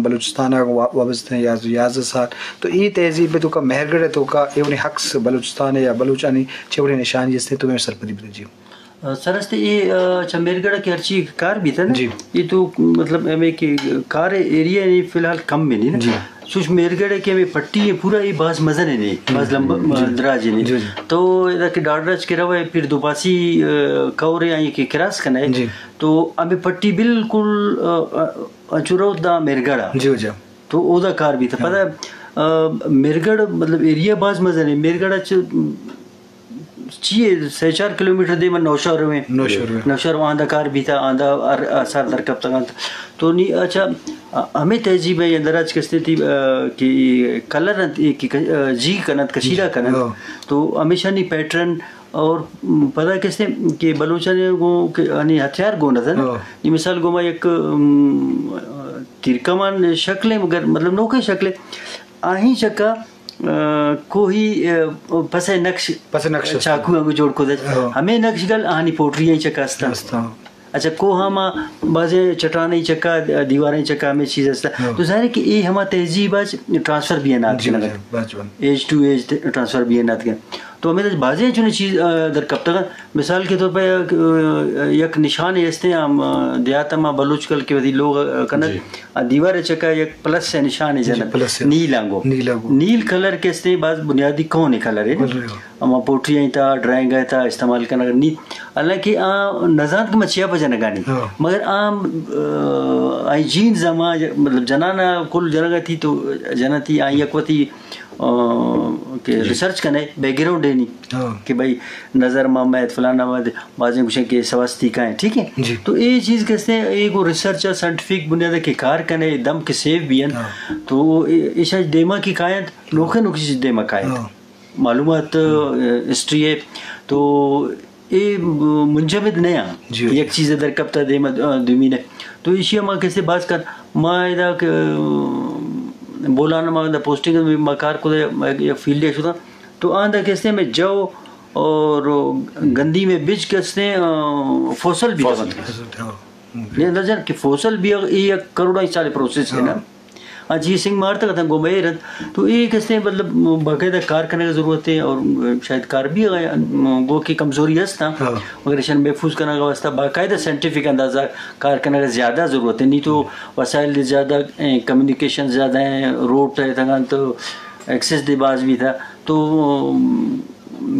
بلوچستان ءَ گوں وا-، وابستہ ہیں، یازدہ، یازدہ سال۔ تو اے تہذیب ءِ توکا، مہرگڑھ ءِ توکا، اے وڑیں عکس بلوچستان ءِ یا بلوچانی چے وڑیں نشانی ہستیں، تو مئے سرپدی بدے جی۔ سر است اے، آ، چہ مہرگڑھ ءَ کہ ہرچی کار بیتا نا، جی۔ اے تو مطلب ہمیں کہ کار ایریا نے فی الحال کم بھی نہیں نا۔ جی۔ سوچ مہرگڑھ ءَ کہ ہمیں پٹی ہے پورا، اے باز مزن ہے نہیں، باز لمبا، جی۔ دراج ہے نہیں۔ جی، جی۔ تو ادا کہ ڈاڈرچ کے روے پھر دوپاسی، آ، کور ہے، آئی کہ کراس کنا ہے۔ جی۔ تو ہمیں پٹی بالکل، آ، آ، انچو رو دا مہرگڑھ ءَ۔ جی، جی۔ تو اودا کار بیتا۔ ہاں۔ پدا، آ، مہرگڑھ مطلب ایریا باز مزن ہے۔ مہرگڑھ چ چیے سہ چار کلومیٹر دیم ءَ نوشہر ہوئیں۔ نوشہر ہوئیں۔ نوشہر آندا کار بیتا، آندا ہر آثار در کپتگ انت۔ تو نی، اچھا، ہمیں تہذیب ہے، اندر اچ کستے تھی، آ، کہ کلر انت، اے کہ ک-، آ، جی کنت، کشیدہ کنت۔ ہاں۔ تو ہمیشہ نی پیٹرن اور پدا کستے کہ بلوچانی گوں کہ آنی ہتھیار گون اتن۔ ہاں۔ نی مثال گوں ما یک، ام، تیرکمان شکل ہے، مگر مطلب نوکیں شکل ہے۔ آہی چکا آ، کوہی، آ، پس نقش، پس نقش است۔ چاکو ہم جوڑ کتگ۔ ہاں۔ ہمیں نقش گل آہانی پوٹری ءِ چکا است۔ است، ہاں۔ اچھا، کوہ ہما بازیں چٹانیں چکا، دیواریں چکا ہمیں چیز است۔ ہاں۔ تو ظاہر ہے کہ اے ہما تہذیب اچ ٹرانسفر بھی انات جی، کنگ۔ جی، بس، بس۔ ایج ٹو ایج ٹرانسفر بھی انات کنگ۔ تو ہمیں بازیں چنے چیز، آ، در کپتگ۔ مثال کے طور پر یک، یک نشانے ہستیں، ہم دیہات ما بلوچ کل کہ وتی لوگ کنگ، جی۔ آ دیوار چکا یک پلس ءِ نشانے جی، جنگ، پلس ءِ۔ نیل آنگو۔ نیل آنگو۔ نیل کلر کہ ہستیں باز بنیادی کون کلر ہے۔ کلر ہے۔ ہما پوٹری ءِ تا، ڈرائنگ ءِ تا استعمال کنگ نیل۔ حالانکہ آ نزانت کہ ما چیا پہ جنگانی۔ ہاں۔ مگر آ، آ، آئی جینز ہما، مطلب جنانا کل جنگ تھی تو جنتی آئی یک وتی آ، کہ جی۔ ریسرچ کنے، بیک گراؤنڈ ہے نی۔ ہاں۔ کہ بھئی نظر محمد، فلانا محمد، بازیں گوشن کہ سواستی کا ہیں، ٹھیک ہے؟ جی۔ تو اے چیز کستے، اے گو ریسرچ ہے، سائنٹیفک بنیاد ہے کہ کار کنے، دم کہ سیو بھی ہیں۔ ہاں۔ تو اے، ایشا دیما کی کائیں، نوکے نوکے چیز دیما کائیں۔ ہاں۔ معلومات، ہم۔ آ، ہسٹری ہے۔ تو اے منجمد نہ آں۔ جی۔ یک چیز در کپتا دیم، آ، دومی نے۔ تو ایشی ما کسے باز کن، ما ادا کہ، آ، بولان ما دا پوسٹنگ ما کار کو، ما یک فیلڈ شتا۔ تو آندا کسے میں جو اور گندی میں بج کسے، آ، فوسل بھی فوسل۔ بنت۔ ہاں۔ نے اندازہ کہ فوسل بھی اے یک کروڑاں سال پروسیس ہے نا۔ ہاں۔ آ جی سنگھ مارتگ اتاں گوں مئے رند۔ تو اے کسے مطلب باقاعدہ کار کنگ ضرورت ہے اور شاید کار بھی ہے، گو کہ کمزوری ہست ہاں۔ ہاں۔ مگر ایشان محفوظ کنگ واسطہ باقاعدہ سائنٹیفک اندازہ کار کنگ زیادہ ضرورت ہے۔ نہیں تو وسائل زیادہ، اے، کمیونیکیشن زیادہ ہیں، روڈ ہے تگان تو ایکسس دے باز بھی تھا۔ تو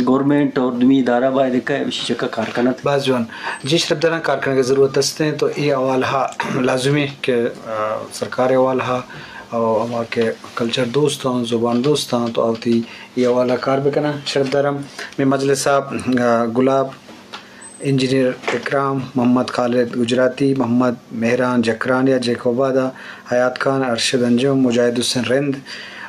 گورنمنٹ اور دومی ادارہ باید کہ اسی چکا کار کنت۔ باز جوان۔ جی شرپ داراں کار کنگ ضرورت است ہیں، تو اے حوالہ لازمی کہ، آ، سرکار حوالہ اور ہما کہ کلچر دوست ہوں، زبان دوست ہوں، تو آوتی اے حوالہ کار بکناں۔ شرپ داراں میں مجلس صاحب، آ، گلاب، انجینئر اکرام، محمد خالد گجراتی، محمد مہران جکران یا جیکب آباد ء، حیات خان، ارشد انجم، مجاہد حسین رند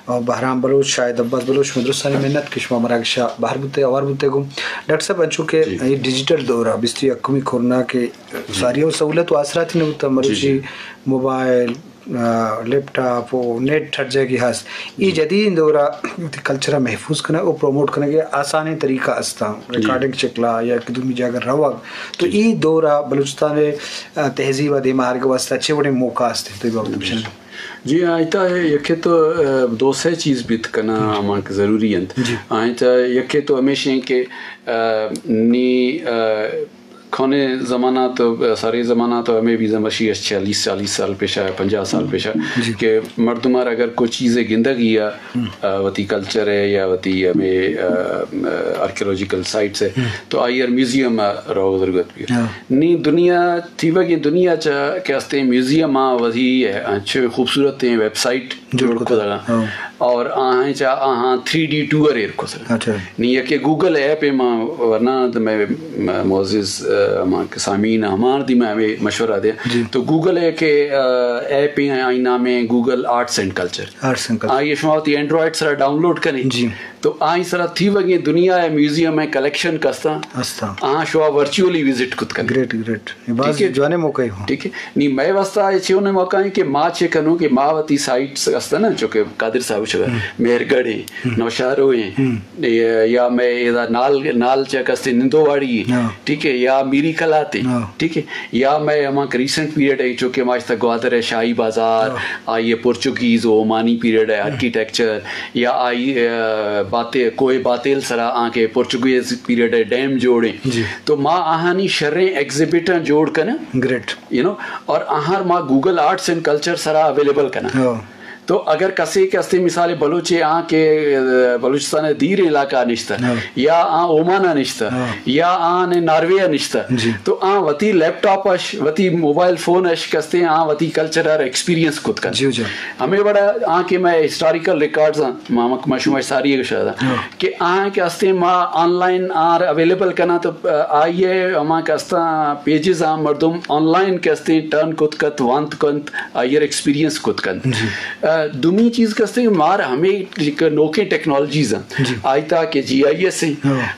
اور بہرام بلوچ، شاہد عباس بلوچ، شما درستانی منت کہ شما مراگش ء بہر بوتے، ہوار بوتے گوں۔ ڈاکٹر صاحب، انچو کہ جی۔ اے ڈیجیٹل دور ء، بیست و یکمی کرونا کہ جی۔ ساری و سہولت و آسراتی نہ بوتا، جی، مروچی جی۔ موبائل، آ، لیپ ٹاپ و نیٹ ہر جاگہ ہست۔ اے جی۔ جدید دور ء وتی کلچر ء محفوظ کنگ و پروموٹ کنگ ء آسانیں طریقہ است۔ جی۔ ریکارڈنگ شکل ء یا کہ دومی جاگہ روگ۔ تو جی۔ اے دور ء بلوچستان ء، آ، تہذیب ء دیما آرگ ء واستہ چے وڑیں موقع است؟ تو اے بابت جی۔ بشن۔ جی، آئیتا ہے یکے تو، آ، دو سے چیز بیت کنا ہم۔ ہما کہ ضروری انت۔ جی۔ آئیتا یکے تو ہمیش ہیں کہ، آ، نی، آ، کھانے زمانہ تو، سارے زمانہ تو ہمیں بھی زمشی اس چالیس، چالیس سال پیشا، پنجاہ سال پیشا، جی۔ کہ مردم آر اگر کوئی چیز گندگی یا، ہم۔ آ، وتی کلچر ہے یا وتی ہمیں، آ، آرکیولوجیکل سائٹس ہے، ہم۔ تو آئی ار میوزیم آ رو ضرورت بھی۔ ہاں۔ نی دنیا، تیوگی دنیا چا کہ استے میوزیم آ وہی ہے، اچھے خوبصورت ہیں ویب سائٹ جوڑ جوڑ کتگ۔ کتگ۔ ہاں۔ اور آہاں چا آہاں تھری ڈی ٹور ایر کتگ۔ اچھا۔ نی یکے گوگل ایپ ہے، ما ورنا تو میں، میں معزز، آ، ہما کہ سامعین ہمار دی میں ہمیں مشورہ دے۔ جی۔ تو گوگل ہے کہ، آ، ایپ ہے، آئی نام ہے گوگل آرٹس اینڈ کلچر۔ آرٹس اینڈ کلچر۔ آئی شما وتی اینڈرائڈ سرا ڈاؤنلوڈ کنی۔ جی۔ تو آئی سرا تیوگیں دنیا ہے میوزیم ہے کلکشن کستا۔ استا۔ آہاں شما ورچولی وزٹ کت کنی۔ گریٹ، گریٹ۔ اے باز ٹھیک ہے۔ جوانیں موقع ہوں۔ ٹھیک ہے۔ نی مئے واسطہ اے چے ہونے موقع ہے کہ ما چے کنوں کہ ما وتی سائٹس است نا، چونکہ قادر صاحب مہرگڑھ ہیں، نوشہرو ہیں، یا مئے ادا نال، نال چہ کستے نندو واڑی ہیں، ٹھیک ہے، یا میری کلات ہیں، ٹھیک ہے، یا مئے ہما کہ ریسنٹ پیریڈ ہے، چونکہ ما اشتا گوادر ہے، شاہی بازار، آئی ہے پورچوگیز و عمانی پیریڈ ہے، آرکیٹیکچر، یا آئی، آ، باتے-، کوہ باتیل سرا آں کہ پورچوگیز پیریڈ ہے، ڈیم جوڑ ہیں۔ تو ما آہانی شریں ایگزیبٹاں جوڑ کناں، گریٹ۔ یو نو، اور آہر ما گوگل آرٹس اینڈ کلچر سرا اویلیبل کناں۔ تو اگر کسے کہ استے مثال بلوچے آں کہ، آ، بلوچستان دیریں علاقہ نشتہ، یا آں اومان نشتہ، یا آں ناروے نشتہ، تو آں وتی لیپ ٹاپ اش، وتی موبائل فون اش کستے آں وتی کلچر ار ایکسپیرینس کت کن۔ ہمیں وڑا آں کہ میں ہسٹوریکل ریکارڈز آں، ما، ما شما ساری گشا دا کہ آں کہ استے ما آن لائن آر اویلیبل کناں تو، آ، آئیے ہما کہ استا پیجز آں مردم آن لائن کہ استے ٹرن کت کت، وانت کنت، آئیر ایکسپیرینس کت کنت۔ آ، دومی چیز کہ استے مار ہمیں یک نوکیں ٹیکنالوجیز ہیں۔ آئی تا کہ جی آئی ایس ہیں،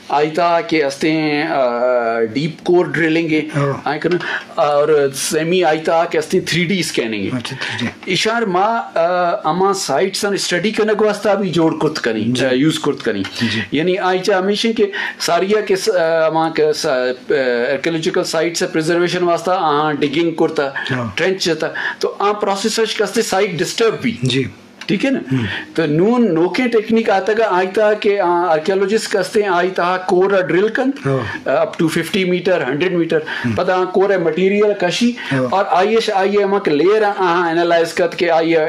آئی تا کہ استے، آ، ڈیپ کور ڈرلنگ ہیں، آئی کن، اور سیمی آئی تا کہ استے تھری ڈی اسکیننگ ہیں۔ اشار ما، آ، ہما سائٹس آں اسٹڈی کنگ واسطہ بھی جوڑ کرت کنی، آ، یوز کرت کنی۔ یعنی آئی چا ہمیشہ کہ ساریا کہ س-، آ، ہما کہ س-، آ، آرکیولوجیکل سائٹس پریزرویشن واسطہ آہاں ڈگنگ کرتا، ٹرینچ جتا، تو آ پروسیس اش کستے سائٹ ڈسٹرب بھی۔ ٹھیک ہے نا؟ تو نون نوکیں ٹیکنیک آتگا آئی تا کہ آ، آرکیولوجسٹ کستے آئی تا کور ڈرل کن، اپ ٹو ففٹی میٹر، ہنڈریڈ میٹر، پدا آ کور مٹیریل کشی اور آئیش آئی ہمک لیئر آہاں انالائز کت کہ آئی، آ،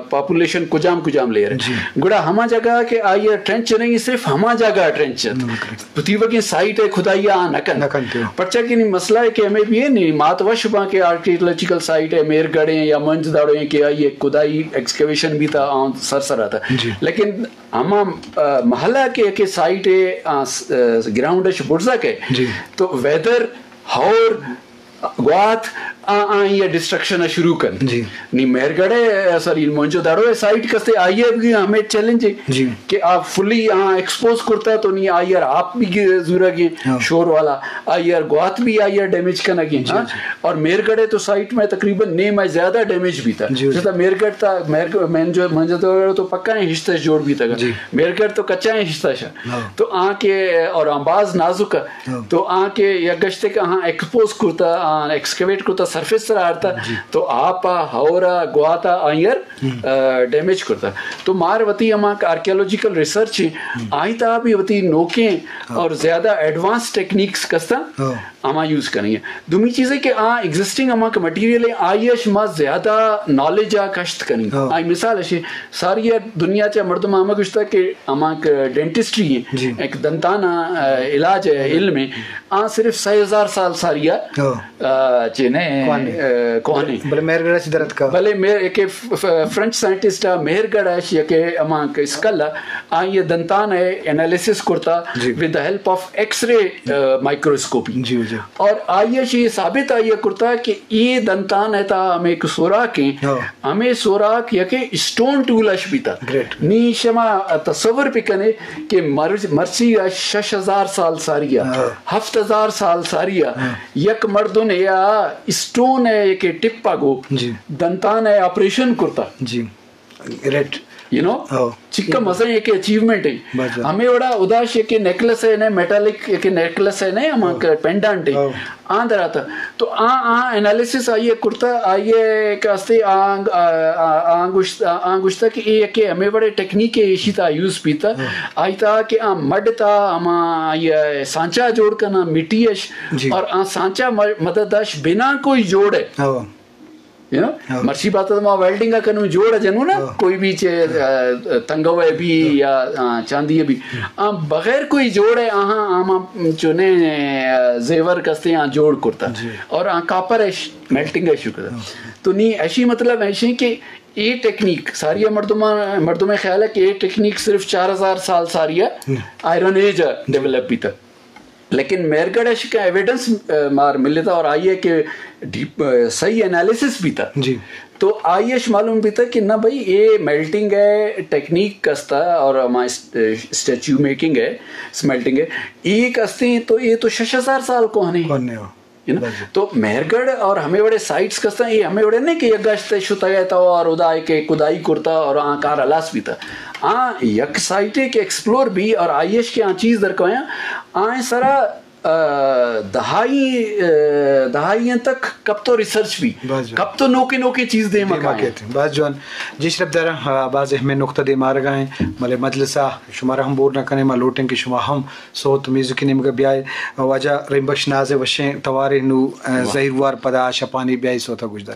پاپولیشن کجام کجام لیئر ہے۔ گڑا ہما جگہ کہ آئی ٹرینچ نہیں، صرف ہما جگہ ٹرینچ ہے۔ پتی وگیں سائٹ ہے کھدائی آ نہ کن۔ پرچا کہ نی مسئلہ ہے کہ ہمیں بھی ہے نی مات وش باں کہ آرکیولوجیکل سائٹ ہے، مہر گڑھ ہیں یا منج داڑو ہیں کہ آئی کھدائی ایکسکیویشن بھی تا آن سر سر آتا۔ لیکن ہما، آ، محلہ کے کہ سائٹ ہے، آ، س-، آ، گراؤنڈ اش برزا کے، تو ویدر، ہور، گوات، آ، آ، یہ ڈسٹرکشن شروع کن۔ نی مہر گڑھ ہے، سوری، منجو داڑو ہے سائٹ کستے آئی ہے بھی ہمیں چیلنج ہے کہ آ فلی آ ایکسپوز کرتا تو نی آئی ار آپ بھی زورا گے، شور والا، آئی ار گوات بھی آئی ار ڈیمیج کنا گے، ہاں؟ اور مہر گڑھ ہے تو سائٹ میں تقریباً نیم ہے زیادہ ڈیمیج بھی تا۔ جیسا مہر گڑھ تا، مہر گ-، منجو، منجو داڑو تو پکا ہے حصہ جوڑ بھی تا۔ مہر گڑھ تو کچا ہے حصہ شا۔ تو آ کے اور آ باز نازک ہے۔ تو آ کہ یک گشتے کہ آہاں ایکسپوز کرتا، آ ایکسکیویٹ کرتا، سرفیس سرا آرتا، تو آپ ء، ہور ء، گوات ء آئیر، آ، ڈیمیج کرتا۔ تو مار وتی ہما آرکیولوجیکل ریسرچ ہیں، آئی تا بھی وتی نوکیں اور زیادہ ایڈوانس ٹیکنیکس کستا ہما یوز کنیں۔ دومی چیز ہے کہ آ ایگزسٹنگ ہما کہ مٹیریل ہے، آئی اش ما زیادہ نالج آ کشت کنیں۔ آئی مثال ہے ساری دنیا چا مردم آ ہما گشتا کہ ہما کہ ڈینٹسٹری ہیں، ایک دنتانہ، آ، علاج ہے، علم ہے، آ صرف سئے ہزار سال ساری آ، آ، چے نے، آ، کوہنے۔ بلے مہرگڑھ اش درت کا۔ بلے مہر-، ایک ف-، ف-، فرنچ سائنٹسٹ آ مہرگڑھ اش یا کہ ہما کہ اسکل آ، آ یہ دنتان ہے انالیسس کرتا with the help of X-ray، آ، مائیکروسکوپی۔ اور آئی اش یہ ثابت آئی کرتا کہ یہ دنتان ہے تا ہمیں ایک سوراخ ہیں، ہمیں سوراخ یا کہ اسٹون ٹول اش بیتا۔ نی شما تصور پہ کنے کہ مر-، مرچی ء شش ہزار سال ساری ء، ہفت ہزار سال ساری ء، یک مردن یا اسٹون ء کہ ٹپ ء گو دنتان ء آپریشن کرتا۔ جی۔ گریٹ۔ یو نو؟ چکا مزہ ایک اچیومنٹ ہے۔ ہمیں وڑا اداش ایک نیکلس ہے، میٹالک ایک نیکلس ہے، ہم پینڈنٹ ہے۔ آ در آتا۔ تو آ، آ انالیسس آئی ء کرتا، آئی ء کہ استے آ، آ، آ، آ گوشت-، آ، آ گوشتا کہ اے یکے ہمے وڑے ٹیکنیک ء ایشی تا یوز بیتا، آئی تا کہ آ مڈ تا ہما آئی ء سانچا جوڑ کنا مٹی اش، اور آ سانچا م-، مدد اش بنا کوئی جوڑ ہے۔ یو نو؟ مرچی بات ما ویلڈنگ ء کنوں جوڑ ء جنوں نا، کوئی بھی چے، آ، تنگو ء بھی یا، آ، چاندی ء بھی۔ آ بغیر کوئی جوڑ ء آہاں، آما چونے، آ، زیور کستے آ جوڑ کرتا۔ اور آ کاپر ء ش-، میلٹنگ ء شروع کرتا۔ تو نی ایشی مطلب ایشی کہ اے ٹیکنیک ساری مردمان، مردم خیال ہے کہ اے ٹیکنیک صرف چار ہزار سال ساری آئرن ایج ڈیولپ بیتا۔ لیکن مہرگڑھ ء شکا ایویڈنس، آ، مار ملتا اور آئی ء کہ ڈیپ، آ، صحیح انالیسس بیتا۔ تو آئی اش معلوم بیتا کہ نہ بھئی، اے میلٹنگ ء ٹیکنیک کستا اور ہما اس-، اسٹیچو میکنگ ء، سمیلٹنگ ء، اے کستے تو اے تو شش ہزار سال کوہنے۔ تو مہرگڑھ اور ہمے وڑے سائٹس کستاں، یہ ہمے وڑے نہیں کہ یک گشت شتگ ئے تو اور ادا ہے کہ کدائی کرتا اور آں کار ہلاس بیتا۔ آں یک سائٹے کہ ایکسپلور بی اور آئیش کہ آں چیز درکویاں، آں سرا دہائی دہائیاں تک کب تو ریسرچ بی، کب تو نوکے نوکے چیز دے مکائیں۔ باز جوان۔ جی شرپ دارا، باز اہمیں نقطہ دے مارگا ہیں، بلے مجلسا شمارا ہم بور نہ کنے، ما لوٹیں کہ شما ہم سوت میوزک نیمگا بیائے۔ واجہ رحیم بخش ناز وشیں توارے نو، زہیر وار پدا شپانی بیائی سوتا گوشدار۔